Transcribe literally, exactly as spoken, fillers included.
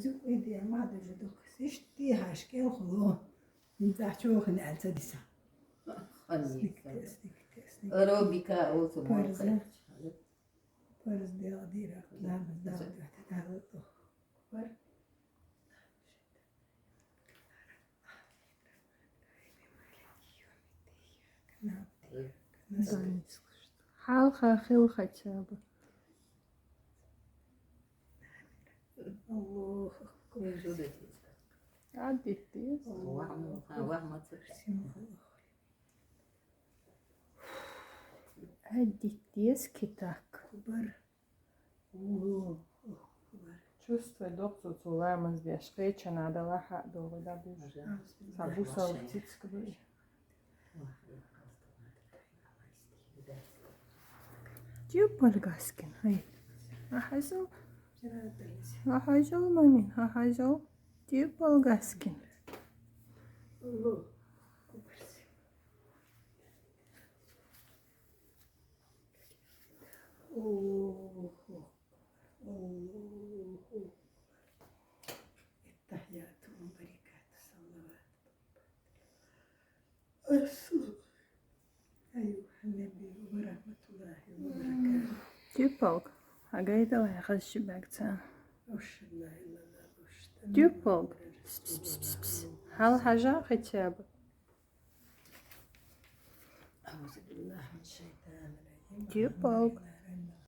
Зу идея мадажу дукс. Ишти хашкел хулу. Инца чохин алца диса. Ханни. Сникте, сникте, сникте. Аробика олсу Парза. Парз дела дира. Ламаз дала дата дала. Бар. Хьалха хил хотя бы. Аллаху акбар. Аддитис. Аллаху акбар. Аддитис китак. Акбар. Аллаху акбар. Чувствуй, докцу цу ламаз деш, кечана дала ха догу да душ. Сабу сал цицк бу. Тюпал гаскин, ай. Ахазу. Ахазу мамин, ахазу. Тюпал гаскин. Аллаху акбар. Аллаху акбар. Аттахияту мубаракату салавату. Ассаламу алейкум, аюханнабий, ва рахматуллахи ва баракатух. Тюпалг. Агайдала хазши бакца. Ашхаду ан ла иляха иллаллах, ва ашхаду анна Тюпалг. Мухаммадан Пс, пс, пс, пс, пс. Расулуллах. Хал хажа хотя бы. Аузу биллахи мин шайтани раджим. Тюпалг.